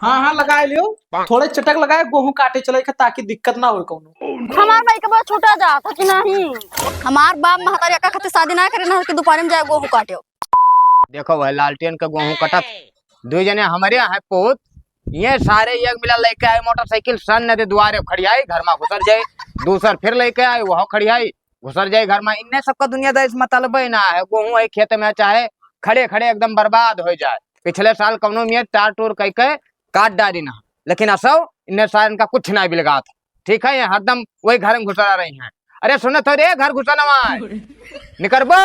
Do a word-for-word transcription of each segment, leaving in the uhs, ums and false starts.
हाँ, हाँ, लगाए लियो। थोड़े चटक लगाए, गोहूँ काटे चले के, ताकि दिक्कत ना होए कौनो। हमार माई के बहुत छूटा जात है कि नहीं? हमार बाप महतारी एका खातिर शादी ना करे ना कि दोपहर में जाए गोहूँ काटे। देखो भाई, लालटेन के गोहूँ कटत, दुई जने हमरे यहाँ है पूत, ये सारे एक मिला लेके आए मोटरसाइकिल, सन न दे दुआरे खड़ियाई, घर में घुसर जाए, दूसर फिर लेके आए, वह खड़ियाई, घुसर जाए घर में। इन्ने सबका दुनियादारी से मतलब ही ना है, गोहूँ है खेत में, चाहे खड़े खड़े एकदम बर्बाद हो जाए। पिछले साल कौनो में टार टूर कह के काट डारी ना, लेकिन असो इन्ने साल इनका कुछ ना बिलगात। ठीक है, ये हरदम वही घर में घुसरा रही हैं। अरे सुनत हो रे, घर घुसनवा है, निकरबो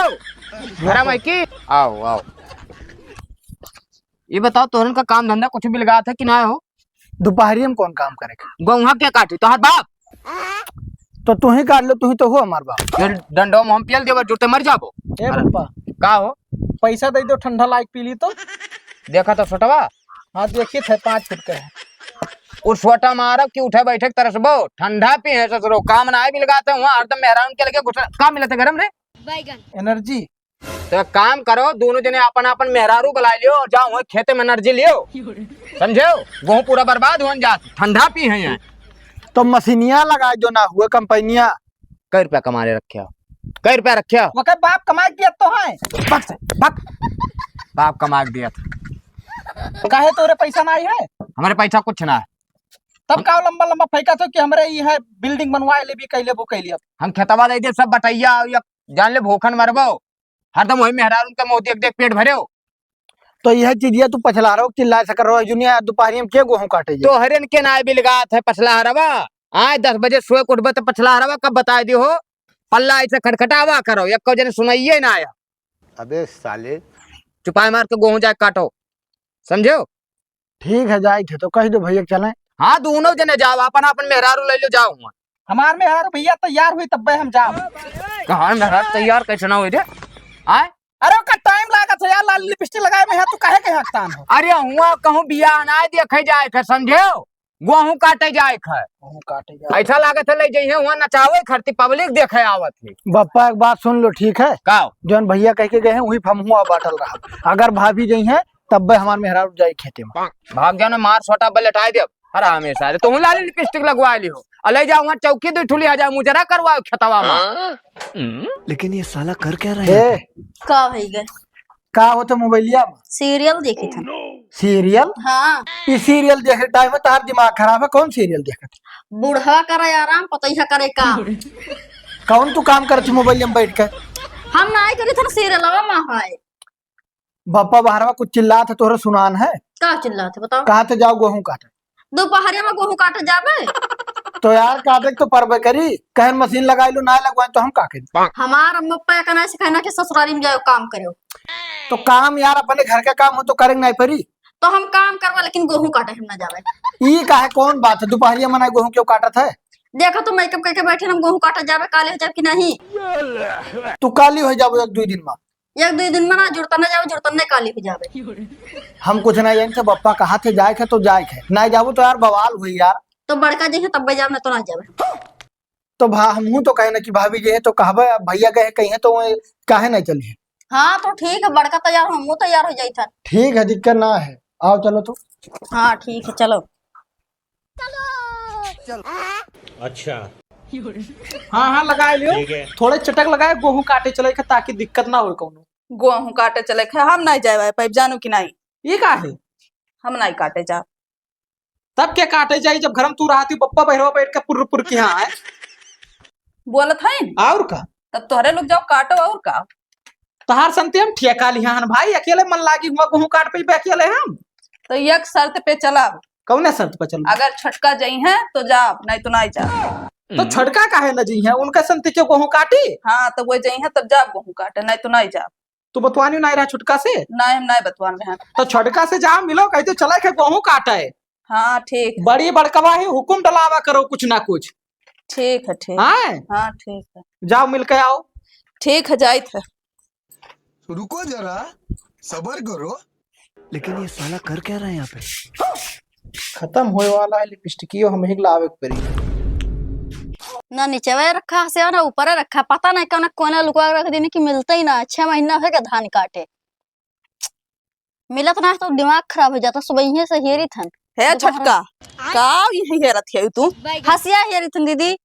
घर में की। आओ, आओ। ये बताओ, तोहरन का काम धंधा कुछ बिलगात है कि ना हो? दोपहरिया में कौन काम करे के? गोहूँ के काटी तोहर बाप। तो तू ही काट लो, तू ही तो हो हमार बाप। ये डंडो में हम पेल देबो, जुरते मर जाबो। ए अरे, पप्पा, का हो? पैसा दे दो, ठंडा लाइक पी ली तो। देखा तो छोटवा। हाँ, देखी थे, पाँच फुट के है। उ छोटा मारब कि उठे बैठे के तरसबो, ठंडा पी है ससुरो, काम ना बिलगाते हुआ, हरदम मेहरान के लगे घुस, का मिलत है गरम रे? बैगन। एनर्जी। तो एक काम करो, दोनों जने अपन अपन मेहरारू बुला लियो और जाओ वहीं खेते में एनर्जी लियो, समझो? गोहूँ पूरा बर्बाद होन जात, ठंडा पी है यहाँ। तो मशीनिया लगा जो ना हुआ कंपनिया। कै रुपया कमा ले रखे हो? कै रुपया रखे हो? ओके बाप कमाए दिया तो है। बक से, बक। बाप कमा के दिया था। काहे तोरे पैसा ना आई है? हमारे पैसा कुछ ना है। तब का लंबा लंबा फेंका तो कि हमरे ई है बिल्डिंग बनवाए ले भी कैले वो कैले अब। हम खेतवा दे दे सब बटैया, या जान ले भूखन मरबो। हरदम वही मेहरारून के मुँह देख देख पेट भरे हो। तो यह चीजिया तू पछलहरवा के चिल्लाए सकर रहो, जुनिया दोपहरिया में के गोहूँ काटे जे? तोहरेन के नाय बिलगात है पछलहरवा। आए दस बजे सोए के उठबे तो पछलहरवा कब बताए दी हो? पल्ला ऐसे खटखटावा करो, एको जने सुनाइए ना आया। अबे साले। चुपाए मार के गोहूँ जाए काटो, समझो? ठीक है, जाए थे तो कह दो भैया के चलें। हाँ, दोनों जने जाओ, अपन अपन मेहरारू ले लो, जाओ हुआ। हमार मेहरारू भैया तैयार हुई तब्बे हम जाओ। कहाँ मेहरारू तैयार कैसे ना हुई रे? आए? अरे ओकर टाइम लागत है यार, लाल लिपस्टिक लगाए में है, तू काहे के हकतान हो? अरे हुआ कहूँ बियाह ना देखे जाए थे, समझे हो? गोहूँ काटे जाए थे। गोहूँ काटे जाए। ऐसा लागत है ले जइहे हुआ नचावे खरती पब्लिक देखे आवत है। बप्पा एक बात सुन लो, ठीक है? का? जौन भैया कह के गए हैं वही फमहुआ बाटल रहा। अगर भाभी जइहे तब्बे हमार मेहरारू जाई खेते में। भाग जाओ ना, मार सोटा बल्ले टाई देब। हरामी सारे, तुहूँ लाली लिपस्टिक लगवा ली हो। अले जाओ वहाँ चौकी दो ठुली आ जाओ, मुजरा करवाओ खेतवा में। लेकिन ये साला कर क्या रहा है ए, यहाँ पे? का भई गए? का होत मोबाइलिया में? सीरियल देखी था। सीरियल? हाँ। ई सीरियल देखे टाइम में तार दिमाग खराब है, कौन सीरियल देखत? बुढ़वा करे आराम, पतैया करे काम। कौन तू काम करत मोबाइलिया में बैठ के? हम नाई करी था सीरियलवा में है। बप्पा बहरवा कुछ चिल्लात है, तोहरा सुनान है? का चिल्लात है, बताओ? कहा थे जाओ गोहूँ काटे। दोपहरिया में गोहूँ काटे जाबे? तो यार, काटे के तो परबे करी, कहन मशीन लगाई लो, ना लगवाए तो हम का करी? हमार अम्मा पप्पा का ना सिखाना कि ससुरारी में जाओ काम करो। तो काम यार, अपने घर का काम हो तो करेंगे नहीं परी। तो हम काम करवा, लेकिन गोहूँ काटे हम ना जाबे। ई काहे, कौन बात है, दोपहरिया में ना गोहूँ क्यों काटत है? देखो तो मेकअप करके बैठे, हम गोहूँ काटे जाबे, काले हो जाबे कि नहीं? तू काली हो जाबो एक दो दिन में। एक दो दिन में ना जुड़ता ना जावे, जुड़ता ना काली हो जावे। हम कुछ ना जानी थे, बप्पा कहा थे जाए थे तो जाए थे, ना जाबो तो यार बवाल हुई यार। तो बड़का जइहे तब्बे जाब, ना तो ना जावे। तो भा, हमहू तो कहे ना कि भाभी जइहे तो कहबे, अब भैया गए कहीं तो वो काहे ना चलिए। हाँ तो ठीक है, बड़का तैयार हो, हमहू तैयार हो जाई था। ठीक है, दिक्कत ना है, आओ चलो तो। हाँ ठीक है, चलो। अच्छा। हाँ, हाँ, लगाए लियो। ठीक है। थोड़े चटक लगाए, गोहूँ काटे चले के, ताकि दिक्कत ना होए कौनो। गोहूँ काटे चले के, हम नहीं जाए पाइब, जानू कि नहीं? ये का है? हम नहीं काटे जा। तब के काटे जाई, जब घर में तू रहती, बप्पा बहरवा बैठ के पुर्र पुर्र किहाँ है। बोलत है न? और का? तब तोहरे लोग जाओ काटो, और का? तोहार संते हम ठेका लिहा हन भाई, अकेले मन लागी हुआ गोहूँ काट पइबे अकेले हम। तो एक शर्त पे चलब। कौने शर्त पे चलब? अगर छोटका जइहे तो जाब, नहीं तो नहीं जाब। तो छोटका काहे न जइहे? उनका संते क्यों गोहूँ काटी? हाँ, तो वो जइहे तब जाब गोहूँ काटे, नहीं तो नहीं जाब। तू बतवानी नहीं रहा छोटका से? नहीं, हम नहीं बतवान रहे। तो छोटका से जा मिलो, कह दो चले के गोहूँ काटे। हाँ, ठीक है। बड़ी बड़कवा है, हुकुम डलावा करो कुछ ना कुछ। ठीक है, ठीक। हाँ? हाँ, ठीक है। जाओ, मिल के आओ। ठीक है, जाइत है। रुको जरा, सबर करो। लेकिन ये साला कर क्या रहा है यहाँ पे? खत्म होए वाला है लिपस्टिकियो, हम ही लावे के पड़ी। ना नीचे रखा से ना ऊपर रखा, पता नहीं कौन कोने लुका रख देने की मिलते ही ना। छह महीना हो गया धान काटे, मिलत ना है तो दिमाग खराब हो जाता। सुबह यहीं से हेरी थन। हे छोटका, का यही हेरत है तू? हसिया हेरित हन दीदी।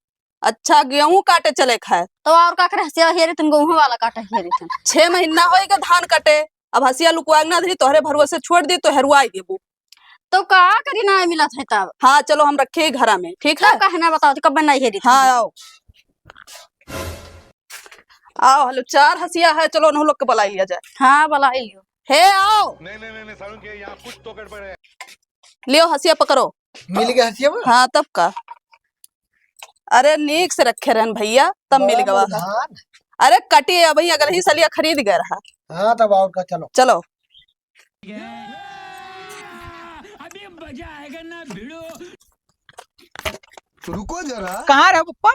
अच्छा, गेहूं काटे चले खाए। तो और का करे, हसिया हेरित हन, गेहूं वाला काटा हेरित हन। छह महीना होइगा धान कटे, अब हसिया लुकवाए ना धरी, तोहरे भरोसे छोड़ दी तो हेरुआई देबू। तो का करी, ना मिलत है तब? हाँ, चलो हम रखे ही घरा में, ठीक है? तब काहे ना बताओ, तो कब नहीं हेरित हन? हाँ, आओ। आओ, हेलो, चार हसिया है, चलो उन्हों लोग के बुलाई लिया जाए। हाँ, बुलाई लियो। हे, आओ। नहीं, नहीं, नहीं, नहीं, सारुण के यहाँ कुछ तो गड़बड़ है। लियो, हसिया पकड़ो। मिल गया हसिया बा? हाँ, तब का। अरे, नीक से रखे रहन भैया, तब मिल बड़ा गवा है। धान। अरे, कटी है, अबहीं अगलही सलिया खरीद गए रहा। हाँ, तब और का, चलो। चलो। अभी मजा आएगा ना भिड़ो। रुको जरा। कहाँ रहे पप्पा?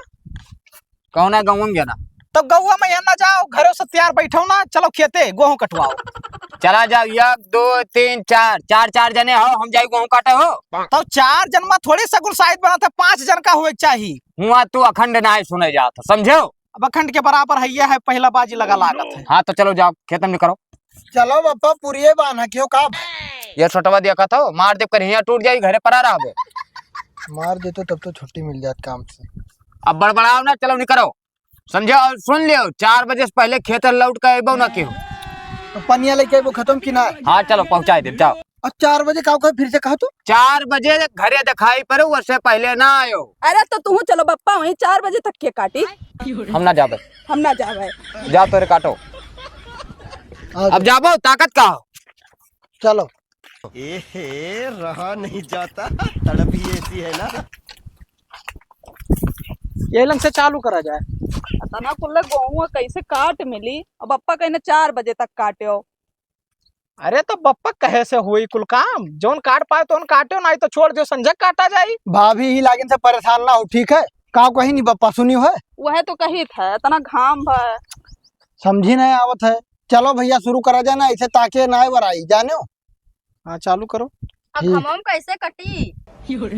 कौन है गौवा में जाना? तो गौवा में यहाँ ना जाओ, घरों से तैयार बैठो ना, चलो खेते, गेहूं कटवाओ। चला जाओ, एक, दो, तीन, चार, चार, चार जने हो, हम जाई गेहूं काटे हो। तो चार जन में थोड़ी सगुन साइत बनत है, पाँच जन का होए के चाही। हुआ तू अखंड नाय सुने जात, समझो? अब अखंड के बराबर है, ये है, पहला बाजी लगा लागत है। हाँ, तो चलो जाओ, खेत में करो। चलो बप्पा, पुरिये बान्हा क्यों का? ये छोटवा देखत हो, मार देब करिया टूट जाई, घरे परा रहबे। मार देतो तब तो छुट्टी मिल जात काम से। अब बड़बड़ाओ ना, चलो निकरो, समझे? और सुन लियो, चार बजे से पहले खेत लौट के अइबो ना केहू। तो पनिया लेके अइबो खत्म कि ना? हाँ, चलो पहुँचाई देब, जाओ। अब चार बजे का कहे, फिर से कहा तू? चार बजे घरे दिखाई पड़ो, उससे पहले ना आयो। अरे तो तू चलो बप्पा, वहीं चार बजे तक के काटी। हम ना जाबे। हम ना जाबे। जा तोरे काटो। हाँ। अब जाबो, ताकत का हो? चलो। एहे, रहा नहीं जाता, तड़प ही ऐसी है ना। ये लंग से चालू करा जाए। तना कुल्ले गेहूं कैसे काट मिली? अब बप्पा कहने चार बजे तक काट्यो। अरे तो बप्पा कहे से होई कुल काम? जौन काट पाए तौन काट्यो, नाहीं तो छोड़ दियो, संझा काटा जाई। भाभी ही लागिन से परेशान ना हो, ठीक है? का कही नहीं बप्पा, सुनी है? वह तो कही था, इतना घाम है। समझी नहीं आवत है। चलो भैया शुरू करा जाए ना, ऐसे ताके ना वराई, जाने हो? हाँ, चालू करो। अब ठीक। घमम कैसे कटी? तू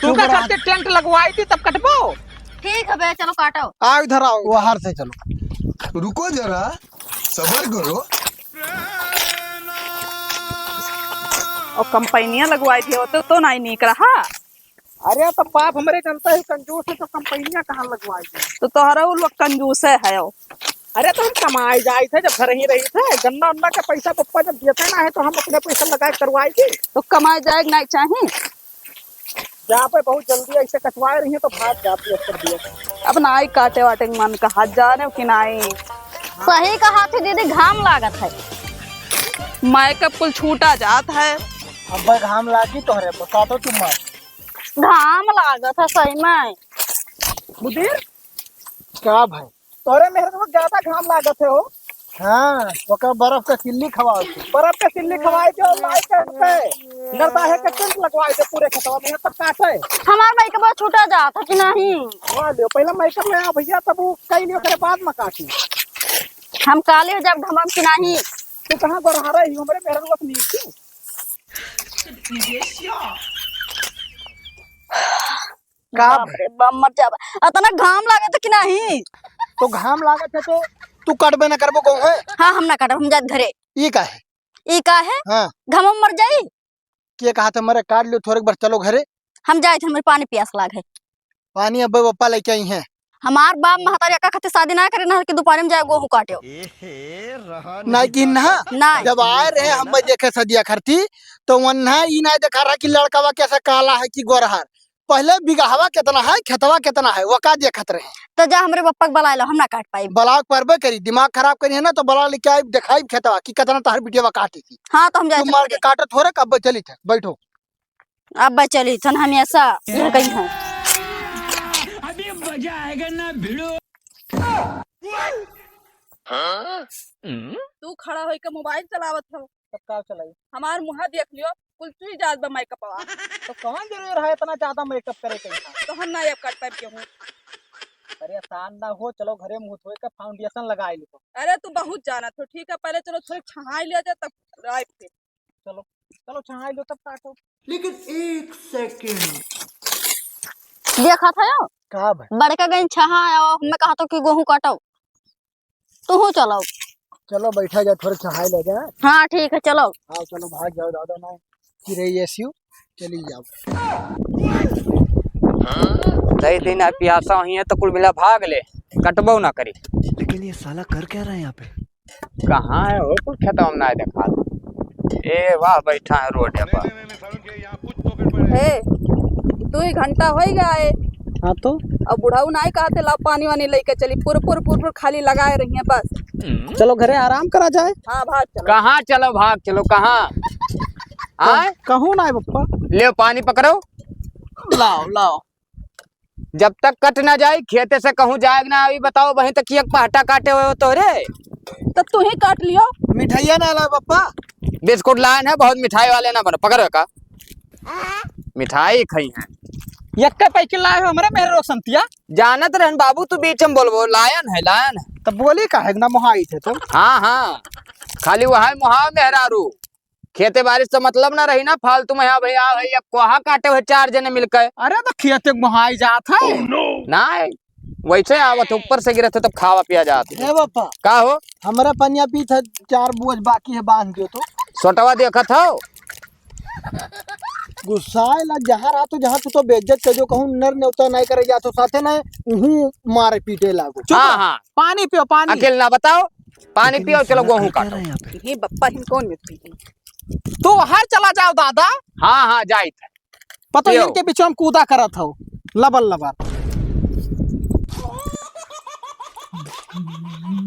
चुप का रह। खातिर टेंट लगवाई थी तब कटबो? ठीक है बे, चलो काटो। आओ इधर आओ। वो हार से चलो। रुको जरा, सबर करो। और कंपनियां लगवाई थी, वो तो, तो नहीं निक रहा। अरे तो बाप हमरे जनता है कंजूस है, तो कंपनियां कहाँ लगवाई थी? तो तोहरा उ लोग कंजूस है, है। अरे तो हम कमाए जाइत है, जब घर ही रहित है, गन्ना उन्ना का पैसा पप्पा जब देते ना है तो हम अपने पैसा लगा के करवाई थी। तो कमाए जाए के नहीं चाही? जा पे बहुत जल्दी ऐसे कटवाए रही है तो भाग जाती है कर दिया। अब नाई काटे वाटे के मन कहा जाने कि नाई। सही कहा थी दीदी, घाम लागत है। मेकअप कुल छूटा जात है। अब घाम लागी तोहरे पर, काटो तुम मार। घाम लागत है सही में। मुदीर, का भाई? तोरे मेहर को ज्यादा घाम लागत है हो। हाँ, ओकर बर्फ का सिल्ली खवाओ तू। बर्फ का सिल्ली खवाए के और लाइट के पे नरदाहे के टेंट लगवाए दे पूरे खेतवा में, तब काटे। हमार मेकअप छूटा जात है कि नहीं? वाह लियो, पहले मेकअप ले आ भैया, तब वो कई लियो, ओकरे बाद में काटी। हम काले जब घमम कि नहीं। तू कहाँ गोरहारे ही, हमरे मेहर को नीचे। का बाप रे बाप, मर जाबा। अतना घाम लागत है कि नहीं? तो घाम लागत है तो तू कटबे ना करबो गेहूं है? हाँ, हम ना काटब, हम जात घरे। ई का है? ई का है? हाँ। घाम में मर जाई? के कहा था मरे काट लियो थोड़े बार, चलो घरे। हम जाए थे, हमरे पानी प्यास लाग है। पानी अब्बे पप्पा लेके आई हैं। हमार बाप महतारी अक्का खातिर शादी ना करे ना कि दोपहर में जाए गेहूं काटे। एहे, रहा नहीं नहीं कि ना, जाता। नहीं। जब आए रहे हम देखे सदिया खरती, तो वन्हा ई नहीं देखा रहा कि लड़कवा कैसा काला है कि गोरहर। पहले बिगहवा कितना है, खेतवा कितना है, वो का देखत रहे। तो जा हमरे पप्पा के बुला लो, हम ना काट पाई। बुलाओ परबे करी, दिमाग खराब करी है ना, तो बुला लेके आई, दिखाई खेतवा कि कितना तोहर बिटिया काटी थी। हाँ, तो हम जाए तुम मार के काटो थोड़े, कब चली थे, बैठो। अब चली थन हमेशा यह कहीं है। अभी मजा आएगा ना भिड़ो। तू खड़ा होइके मोबाइल चलावत हो। तब का चलाई? हमार मुँह देख लियो, कुल चुई जात बा मेकअपवा। तो कौन जरूर है इतना ज्यादा मेकअप करे के? तो हम ना अब काट पाइब केहू। परेशान ना हो, चलो घरे मुँह धोए के फाउंडेशन लगाई लो। अरे तू बहुत जानत हो, ठीक है, पहले चलो थोड़ी छहाई लिया जाए तब आए फिर। चलो, चलो, छहाई लो तब काटो। लेकिन एक सेकंड। देखा था यो? का भाई? बड़का गई छहा, और मैं कहा तो कि गेहूं काटो। तू हो चलो। चलो, बैठा जा, थोड़ा छहाई ले जा। हाँ, ठीक है, चलो। हाँ, चलो, भाग जाओ, दादा ना। कि रही एसीयू? चली जाओ। दई दिन आ पियासा हुई है तो कुल मिला भाग ले, कटबो ना करी। लेकिन ये साला कर क्या रहा है यहाँ पे? कहाँ है हो? कुल खेतवा में ना देखा। ए वाह, बैठा है रोड पर। ए, दुई घंटा होइ गया है। हाँ तो? अब बुढ़ऊ नाई कहते ला पानी वानी लेके चली, पुर पुर पुर पुर खाली लगाए रही है बस। चलो घरे आराम करा जाए। हाँ भाग चलो। कहाँ चलो, भाग चलो, कहाँ? आय? कहूँ ना है पप्पा। ले पानी पकड़ो। लाओ, लाओ। जब तक कट ना जाई, खेते से कहूँ जाएग ना आई, बताओ, वहीं तक एक पहटा काटे हुए हो तोरे। तो तू ही काट लियो। मिठाइया ना लाए पप्पा। बिस्कुट लाए हैं, बहुत मिठाई वाले ना बनो, पकड़ो का। मिठाई खाई हैं। यक्के पैकेट लाए हो हमरे मेरे रोशनतिया। जानत रहन बाबू, तू बीच में बोलबो, लायन है, लायन है। तब बोली काहे ना मोहाई थे तो। हाँ, हाँ, खाली वह मोहाव मेहरारू। खेते बारिश से मतलब ना रही ना, फालतू में यहाँ भैया, भैया कोहा काटे हुए चार जने मिलकर। अरे तो खेते मोहाई जात है। ना, वैसे आवत ऊपर से गिरत है तब खावा पिया जात है। ए बापा, का हो? हमरा पनिया पीत है, चार बोझ बाकी है, बांध दियो तो। सोटवा देखत हो? गुस्साए ला जहाँ रहा तो जहाँ तू तो बेइज्जत कर जो कहूँ नर नेवता नहीं करे जा तो साथे नहीं उहू मारे पीटे लागो। चुप हाँ, रह। हाँ। पानी पियो, पानी। अकेल ना बताओ, पानी लेकिन पियो, ये चलो साला गोहूँ कर क्या काटो। रहा है यहाँ पे? ये बप्पा हिन कौन में पी गई? तो बाहर चला जाओ दादा। हाँ, हाँ, जाइत है। पता पियो। इनके पीछे हम कूदा करत हो, लबर लबर।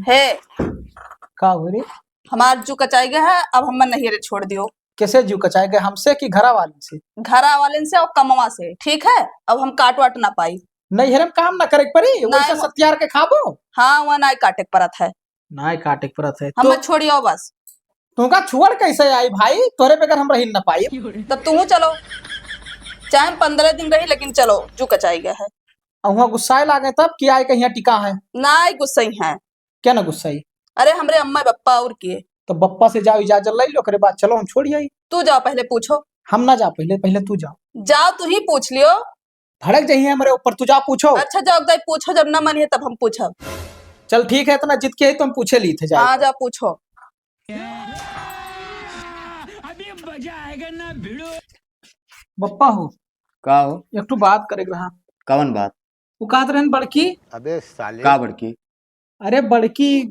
हे। का हो रे? हमार जू कचाई गया है, अब हमें नैहरे छोड़ दियो। कैसे जू कचाई गए, हमसे कि घरा वाले से? घरा वाले से और कमवा से, ठीक है? अब हम काट वाट ना पाई। नैहरे में काम ना करे के पड़ी, नहीं, वैसे वो सत्यार के खाबो। हाँ, वह नाई काटे के परत है। नाई काटे के परत है। हमें तो छोड़ियो बस। तुमका छोड़ कैसे आई भाई? तोरे बगैर हम रही ना पाई। तब तू चलो, चाहे हम पंद्रह दिन रही, लेकिन चलो, जू कचाई गया है। और वहाँ गुस्साए लागे तब कि आए कहीं टिका है? नाई गुस्साई है। क्या ना गुस्साई? अरे, हमरे अम्मा बप्पा और के। तो बप्पा से जाओ, इजाजत ले लो, ओकरे बाद चलो, हम छोड़ आई। तू जाओ, पहले पूछो। हम ना जाओ, पहले, पहले तू जाओ। जाओ, तू ही पूछ लियो। भड़क जाइए हमरे ऊपर, तू जा पूछो। अच्छा, जाओ, जाए पूछो, जब ना मनिए तब हम पूछब। चल ठीक है, इतना जिद के है तो हम पूछे ली थे, जाओ। हाँ, जा पूछो। अभी मजा आएगा ना भिड़ू। बप्पा हो। का हो? एक ठो बात करे के रहा। कवन बात? वो कहत रहन बड़की। अबे साले। का बड़की? अरे बड़की,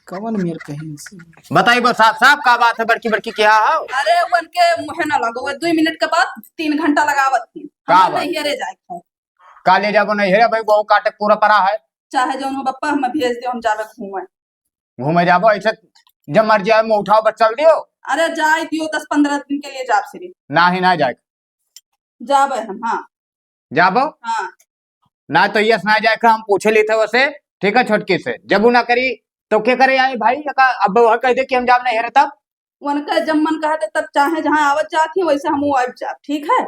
कवन मेर कहीं से। बताई बो साफ साफ, का बात है बड़की, बड़की क्या हो? अरे उनके मुँहे ना लगो, वो दुई मिनट के बाद तीन घंटा लगावत थी। का हमें बात? नैहरे जाए के है। का ले जाबो नैहरे भाई, वो काटे पूरा परा है। चाहे जौन हो बप्पा, हमें भेज दियो, हम जाबे घूमे। घूमे जाबो, ऐसे जब मर्जी आए मुँह उठाओ बस चल दियो। अरे जाए दियो, दस पंद्रह दिन के लिए जाब सिर्फ। ना ही ना जाए। जाबे हम, हाँ। जाबो? हाँ। ना तो यस ना जाए का, हम पूछे ली थे वसे, ठीक है, छोटकी से। जब वो ना करी, तो के करे आई भाई? का अब वह कह दे कि हम जाब नैहरे तब? उनका जब मन कहा था, तब चाहे जहाँ आवत जात ही, वैसे हम वो आब जाब, ठीक है?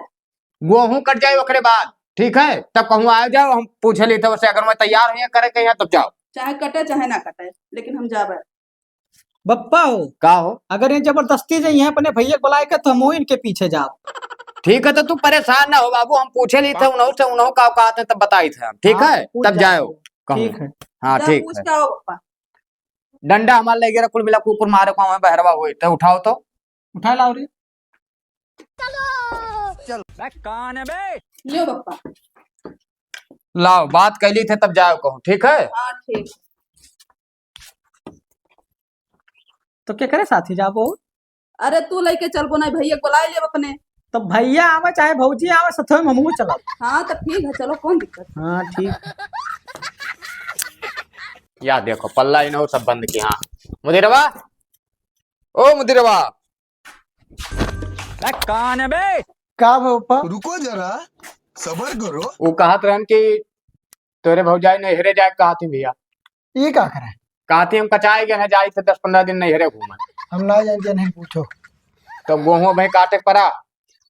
गोहूँ कट जाए ओकरे बाद, ठीक है? तब कहूँ आ जाओ, हम पूछे ली थे वसे, अगर मैं तैयार हुई करे के यहाँ, तब जाओ। चाहे कटे, चाहे ना कटे, लेकिन हम जाबे। बप्पा हो। का हो? अगर ये जबरदस्ती जे यहाँ अपने भैया के बुलाए के, तो हम इनके पीछे जाओ। ठीक है, तो तू परेशान ना हो बाबू, हम पूछे ली थे उन्हों से, उन्हों का औकात है, तब बताई थे हम, ठीक हाँ, है? पूछ तब जाओ। जाओ, कहूँ। ठीक है। हाँ, जा ठीक पूछ है। के आओ, बप्पा। डंडा हमार लगे रहा, कुल मिला कुकुर मारे को हमें बहरवा हुए, तो उठाओ तो। उठा लाओ रे। चल। बे, कौन है बे? लियो बप्पा। लाओ, बात कैली थे तब जाओ कहूँ, ठीक है? हाँ, ठीक। तो के करे साथी जाबो? अरे तू लेके चलबो ना, भैया को बुला लियो अपने। तो भैया आवे चाहे भौजी आवे, साथ में हमहू चलब। हाँ, तो ठीक है, चलो, कौन दिक्कत? हाँ, ठीक। या देखो, पल्ला इन्हों सब बंद किया। हाँ। मुदिरवा, ओ मुदिरवा। बे, कौन है बे? का बे पप्पा? रुको जरा, सबर करो। वो कहत रहन कि तोरे भौजाई नैहरे जाए कहत ही भैया। ये का करे? कहत ही हम कचाए गए हैं, जाई थे दस पन्द्रह दिन नैहरे घूमे। हम ना जान के नहीं पूछो। तो गोहूँ भाई काटे के परा।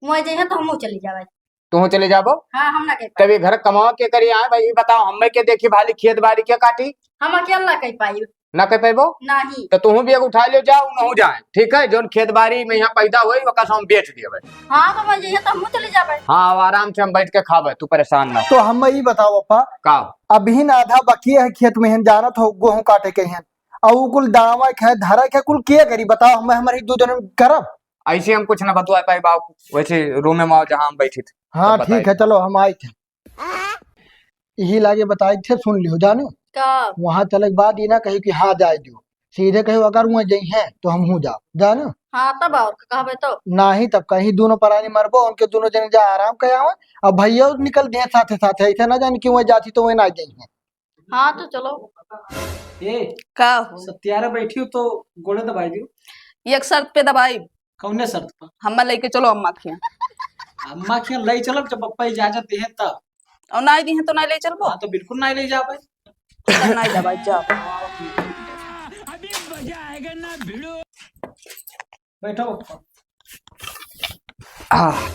वहाँ जइहे तो हमहू चली जावे। तू चले जाबो? हाँ, हम ना कह पाई। तब ये घर कमावा के करी आए भाई, ये बताओ, हमें के देखी भाली खेत बाड़ी के काटी? हम अकेला ना कह पाई। ना कह पाइबो? नहीं। तो तू भी एक उठा लियो, जाओ, उनहू जाए, ठीक है? जोन खेत बाड़ी में यहाँ पैदा होई, ओका से हम बेच दिए भाई। हाँ, तो वहाँ जइहे तो हमहू चली जाबे। हाँ, अब आराम से हम बैठ के खाबे, तू परेशान ना हो। तो हम ई बताओ पापा, का? अभी ना आधा बाकी है खेत में, हम जानत हो, गोहूँ काटे के हैं, और वो कुल दावा के है, धरा के कुल के करी, बताओ, हम, हमारे दो जन करब? ऐसे हम कुछ ना बतवा पाई बाबू, वैसे रूम में आओ जहाँ हम बैठी थे, हाँ, तब बताई। ठीक है, चलो हम आई थे। यही लागे बताई थे, सुन लियो जानू। का? वहाँ चले के बाद ये ना कही कि हाँ जाए दियो, सीधे कही अगर वहाँ जइहैं तो हमहू जाब, जानू। हाँ, तब और का कहबे तो? नाही तब कहीं दोनों परानी मरबो, उनके दोनों जने जा आराम कर आवे। अब भैया निकल दिए साथे साथे, ऐसे ना जाने कि वहाँ जाती तो वहाँ ना जइहैं। हाँ, तो चलो। ए, का हो? सत्यारा बैठी हो तो गोड़े दबाई दियो। एक शर्त पे दबाई। कौने शर्त पर? हम्मा लेके चलो अम्मा के यहाँ। अम्मा के यहाँ ले चलब, जब पप्पा इजाजत दिहे तब। और नाई दिहे तो नाई ले चलबो? हाँ, तो बिल्कुल नाई ले जाबे। तब नाई दबाई, जाओ। बैठो पप्पा। आह।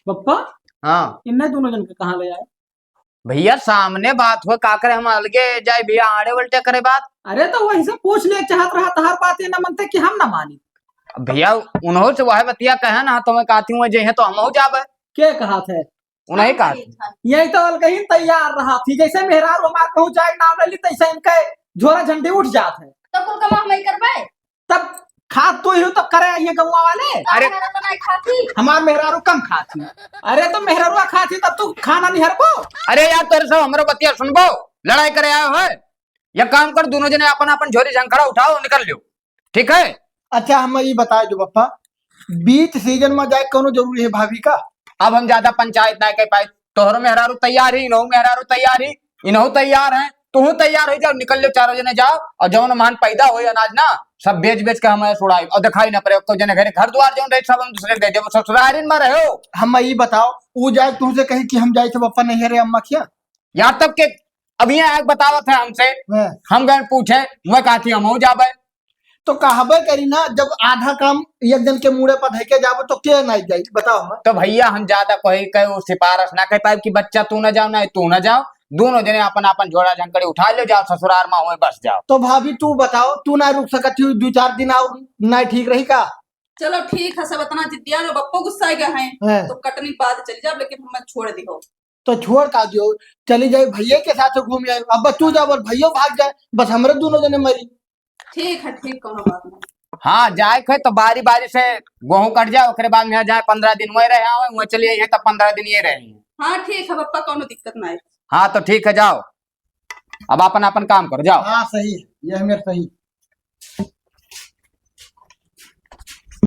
पप्पा, हाँ। इन्हें दोनों जन के कहाँ ले आए? भैया, सामने बात हो, का करे, हम अलगे जाए भैया, आड़े उल्टे करे बात। अरे, तो वही से पूछ ले चाहत रहा, तहार बात ये ना मनते कि हम ना मानी। भैया, उन्हों से वह बतिया कहे ना, तो मैं कहती हूँ, जे है तो हम हो जाबे। के कहा थे? उन्हें कहा थे। यही तो अलगे ही तैयार रहा थी, जैसे मेहरारू हमार कहूँ जाए नाम ले ली, तैसे इनके झोरा झंडी उठ जात है। तो कुल कमा हम ही करबे? तब खात तू ही हो, तब करे ये गौवा वाले। अरे, मेहरारू तो नहीं खाती। हमार मेहरारू कम खाती। अरे, तो मेहरारू खाती, तब तू खाना नहीं हरबो। अरे यार, तोरे सब हमरो बतिया सुनबो, लड़ाई करे आयो है। ये काम कर, दोनों जने अपन अपन झोरी झंखड़ा उठाओ, निकल लियो, ठीक है? अच्छा, हम ये बताए दो पप्पा, बीच सीजन में जाए कोनो जरूरी है भाभी का? अब हम ज्यादा पंचायत ना कर पाए। तोहरो मेहरारू तैयार ही, इनहू मेहरारू तैयार ही, इनहू तैयार है, तुहू तैयार हो जाओ, निकल लो, चारों जने जाओ। और जौन मान पैदा होई अनाज ना, सब बेच बेच के हम ऐसे उड़ाई और दिखाई ना पड़े। तो जने घरे घर द्वार जौन रहे, सब हम दूसरे के दे देबो, ससुरारिन में रहो। हम ये बताओ, वो जाए तुमसे कही कि हम जाए थे पप्पा नहीं है रे अम्मा क्या? यार तब के अब ये आग बतावत है हमसे, हाँ। हम गए पूछे, मैं कहती हम हो जाबे। तो कहबे करी ना, जब आधा काम एक जन के मुड़े पर धइके जाबो तो के नहीं जाई, बताओ हम। तो भैया हम ज्यादा कोई के वो सिफारिश ना कर पाए कि बच्चा तू ना जाओ ना तू ना जाओ, दोनों जने अपन अपन झोरा झंकड़ी उठा ले जाओ, ससुरार में हुए बस जाओ। तो भाभी तू बताओ, तू ना रुक सकती हो दो चार दिन और, ना ठीक रही का? चलो ठीक है, सब इतना जिद्दिया लो, बप्पो गुस्सा गए हैं, हाँ। तो कटनी बाद चल जाओ, लेकिन हमें छोड़ दियो। तो छोड़ का दियो, चली जाए भैया के साथ घूम आए। अब बस तू जा, बोल भैया भाग जाए, बस हमरे दोनों जने मरी। ठीक है, ठीक, कोनो बात नहीं। हाँ, जाए के तो बारी बारी से गेहूं कट जाए, ओकरे बाद में जाए, पंद्रह दिन वहीं रहे आवे, वहीं चलिए, ये तो पंद्रह दिन ये रहे। हाँ, ठीक है पप्पा, कोनो दिक्कत नहीं। हाँ, तो ठीक है, जाओ, अब अपन अपन काम करो, जाओ। हाँ, सही है, ये हमें सही।